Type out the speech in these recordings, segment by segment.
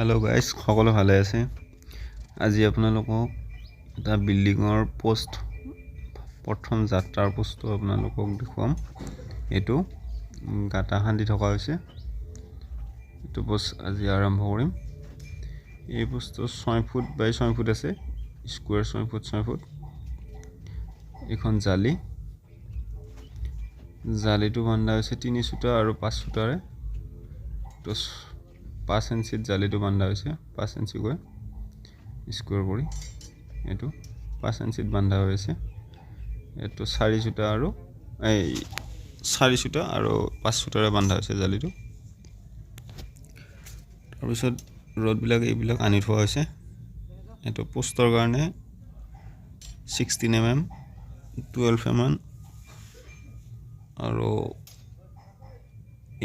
Hello' guys, সকলো ভালে আছে? আজি আপোনালোকক এটা বিল্ডিঙৰ পোষ্ট, প্ৰথম যাত্ৰাৰ পোষ্টটো আপোনালোকক দেখুৱাম। এইটো গাঁতা খান্দি থকা হৈছে। এইটো পোষ্ট আজি আৰম্ভ কৰিম। এই পোষ্টটো 6 ফুট বাই 6 ফুট আছে, স্কুৱেৰ 6 ফুট 6 ফুট। এইখন জালি, জালিটো বন্ধা হৈছে 3 চুটা আৰু 5 চুটাৰে। তো 5 ইঞ্চিত জালিটো বান্ধা হৈছে, 5 ইঞ্চিকৈ স্কুৱেৰ কৰি এইটো 5 ইঞ্চিত বান্ধা হৈ আছে। এইটো 4 চুটা আৰু এই 4 চুটা আৰু 5 চুটাৰে বান্ধা হৈছে জালিটো। তাৰপিছত ৰডবিলাক এইবিলাক আনি থোৱা হৈছে। এইটো পোষ্টৰ কাৰণে 16 mm, 12 mm আৰু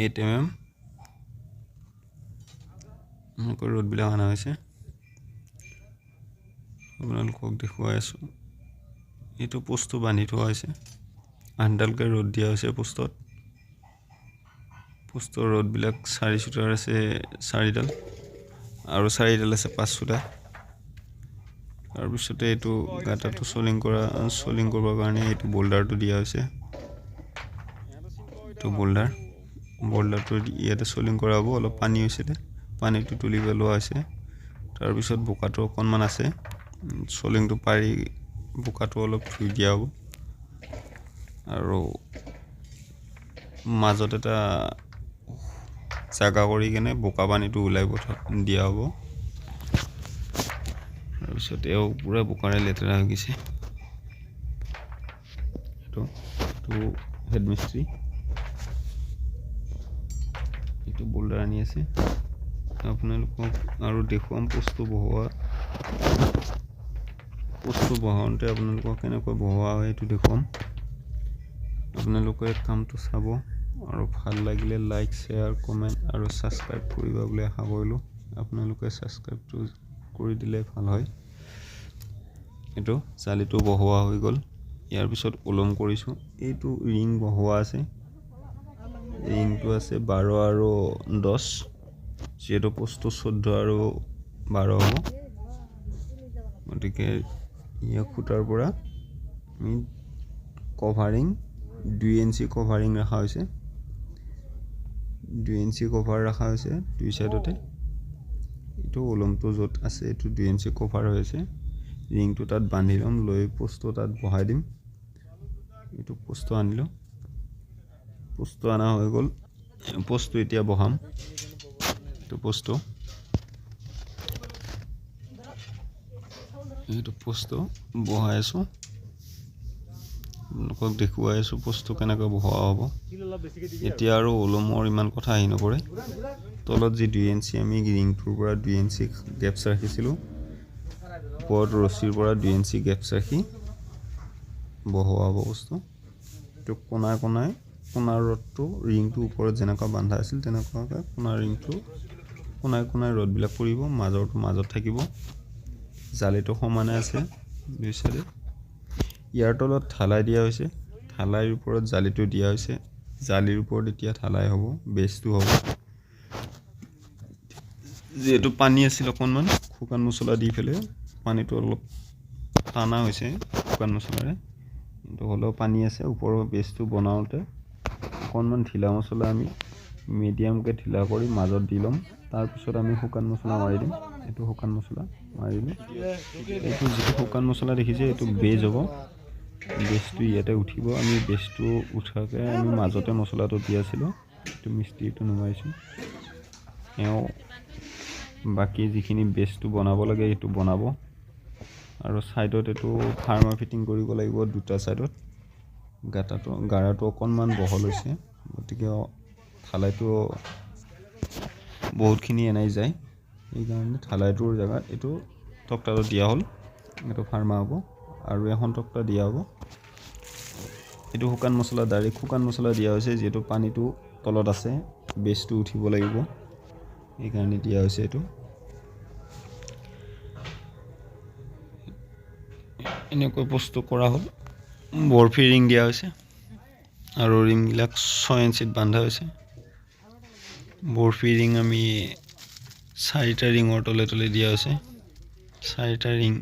8 mm এনেকৈ ৰডবিলাক অনা হৈছে। আপোনালোকক দেখুৱাই আছোঁ। এইটো পোষ্টটো বান্ধি থোৱা হৈছে। আঠডালকৈ ৰড দিয়া হৈছে পোষ্টত। পোষ্টৰ ৰডবিলাক 4 চুটাৰ আছে চাৰিডাল আৰু চাৰিডাল আছে 5 চুটা। তাৰপিছতে এইটো গাঁতাটো চলিং কৰা, চলিং কৰিবৰ কাৰণে এইটো বল্ডাৰটো দিয়া হৈছে। এইটো বল্ডাৰ, বল্ডাৰটো ইয়াতে চলিং কৰা হ'ব। অলপ পানী হৈছিলে, পানীটো তুলি পেলোৱা হৈছে। তাৰপিছত বোকাটো অকণমান আছে, চলিংটো পাৰি বোকাটো অলপ ধুই দিয়া হ'ব আৰু মাজত এটা জাগা কৰি কেনে বোকা পানীটো ওলাই দিয়া হ'ব। তাৰপিছত এওঁ পূৰা বোকাৰে লেতেৰা হৈ গৈছে। এইটো হেড মিস্ত্ৰী, এইটো বল্ডাৰ আনি আছে। আপোনালোকক আৰু দেখুৱাম পোষ্টটো বহোৱা। পোষ্টটো বহাওঁতে আপোনালোকক কেনেকৈ বহোৱা হয় সেইটো দেখুৱাম। আপোনালোকে কামটো চাব আৰু ভাল লাগিলে লাইক, শ্বেয়াৰ, কমেণ্ট আৰু ছাবস্ক্ৰাইব কৰিবা বুলি আশা কৰিলোঁ। আপোনালোকে ছাবস্ক্ৰাইবটো কৰি দিলে ভাল হয়। এইটো জালিটো বহোৱা হৈ গ'ল। ইয়াৰ পিছত ওলম কৰিছোঁ। এইটো ৰিং বহোৱা আছে। ৰিংটো আছে 12 আৰু 10, যিহেতু পোষ্টটো 14 আৰু 12 হ'ব। গতিকে ইয়াৰ খুঁটাৰ পৰা আমি কভাৰিং 2 ইঞ্চি কভাৰিং ৰখা হৈছে। 2 ইঞ্চি কভাৰ ৰখা হৈছে দুই চাইডতে। এইটো ওলমটো য'ত আছে, এইটো 2 ইঞ্চি কভাৰ হৈ আছে। ৰিংটো তাত বান্ধি ল'ম, লৈ পোষ্টটো তাত বহাই দিম। এইটো পোষ্টটো আনিলোঁ। পোষ্টটো অনা হৈ গ'ল। পোষ্টটো এতিয়া বহাম। এইটো পোষ্টটো বহাই আছোঁ। আপোনালোকক দেখুৱাই আছোঁ পোষ্টটো কেনেকৈ বহোৱা হ'ব। এতিয়া আৰু ওলমৰ ইমান কথা আহি নপৰে। তলত যি 2 ইঞ্চি আমি ৰিংটোৰ পৰা 2 ইঞ্চি গেপছ ৰাখিছিলোঁ, ওপৰত ৰছীৰ পৰা 2 ইঞ্চি গেপছ ৰাখি বহোৱা হ'ব বস্তু। এইটো কোনাই কোনাই, কোনাৰ ৰডটো ৰিংটোৰ ওপৰত যেনেকুৱা বান্ধা আছিল, তেনেকুৱাকৈ কোনাৰ ৰিংটো কোনাই কোনাই ৰডবিলাক পৰিব, মাজৰটো মাজত থাকিব। জালিটো সমানে আছে দুই চাইডে। ইয়াৰ তলত ঢালাই দিয়া হৈছে। ঢালাইৰ ওপৰত জালিটো দিয়া হৈছে। জালিৰ ওপৰত এতিয়া ঢালাই হ'ব, বেজটো হ'ব। যিহেতু পানী আছিল অকণমান, শুকান মছলা দি পেলাই পানীটো অলপ টানা হৈছে শুকান মছলাৰে, কিন্তু হ'লেও পানী আছে। ওপৰৰ বেজটো বনাওঁতে অকণমান ঢিলা মছলা আমি মিডিয়ামকৈ ঢিলা কৰি মাজত দি ল'ম। তাৰপিছত আমি শুকান মছলা মাৰি দিম। এইটো শুকান মছলা মাৰিলোঁ। এইটো যিটো শুকান মছলা দেখিছে, এইটো বেজ হ'ব। বেজটো ইয়াতে উঠিব। আমি বেজটো উঠাকৈ আমি মাজতে মছলাটো দি আছিলোঁ। এইটো মিস্ত্ৰীটো নমাইছোঁ। এওঁ বাকী যিখিনি বেজটো বনাব লাগে, সেইটো বনাব আৰু ছাইডত এইটো ফাৰ্মা ফিটিং কৰিব লাগিব দুটা ছাইডত। গাঁতাটো, গাৰাটো অকণমান বহল হৈছে, গতিকে ঢালাইটো বহুতখিনি এনাই যায়। সেইকাৰণে ঢালাইটোৰ জেগাত এইটো তক্তাটো দিয়া হ'ল। এইটো ফাৰ্মা হ'ব আৰু এখন তক্তা দিয়া হ'ব। এইটো শুকান মছলা, ডাইৰেক্ট শুকান মছলা দিয়া হৈছে, যিহেতু পানীটো তলত আছে, বেজটো উঠিব লাগিব, সেইকাৰণে দিয়া হৈছে এইটো। এনেকৈ প্ৰস্তুত কৰা হ'ল। বৰফি ৰিং দিয়া হৈছে আৰু ৰিংবিলাক 6 ইঞ্চিত বান্ধা হৈছে। বৰফি ৰিং আমি চাৰিটা ৰিঙৰ তলে তলে দিয়া হৈছে, চাৰিটা ৰিং।